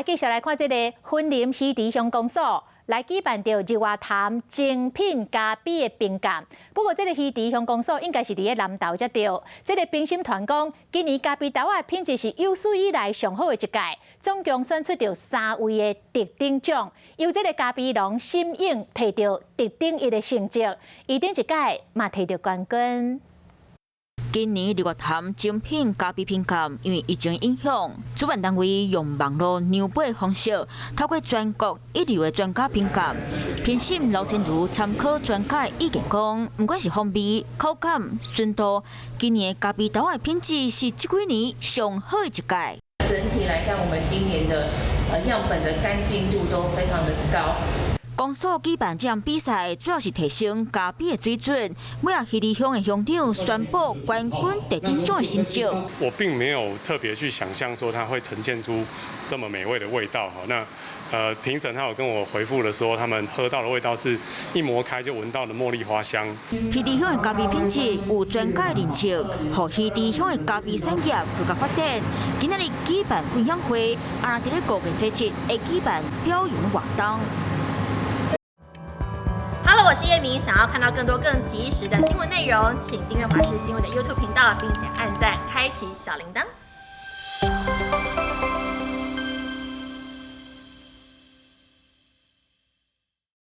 來繼續來看這个雲林魚池鄉公所來舉辦著日月潭精品咖啡的評鑑。不過，這个魚池鄉公所應該是佇咧南投才對。這个評審團講，今年咖啡豆仔的品質是有史以來上好的一屆，總共選出著三位的特等獎，由這个咖啡農沈勇提著特等一的成績，伊頂一屆嘛提著冠軍。今年日月潭精品咖啡評鑑，因為疫情影響，主辦單位用網路量杯方式，透過全國一流的專家評鑑，評審劉千如參考專家的意見講，毋管是風味、口感、純度，今年的咖啡豆的品質是這幾年上好的一屆。整體來看，我們今年的樣本的乾淨度都非常的高。公所舉辦這項比賽，主要是提升咖啡的水準。尾仔魚池鄉的鄉長宣布冠軍特等獎的成績。我並沒有特別去想象說它會呈現出這麼美味的味道。哈，那評審他有跟我回覆了說，他們喝到的味道是一磨開就聞到的茉莉花香。魚池鄉的咖啡品質有專家認證，予魚池鄉的咖啡產業閣較發展。今仔日舉辦分享會，啊，佇咧5月初7會舉辦表揚活動。 Hello，我是葉明，想要看到更多更及時的新聞內容，請訂閱華視新聞的 YouTube 頻道，並且按讚，開啟小鈴鐺。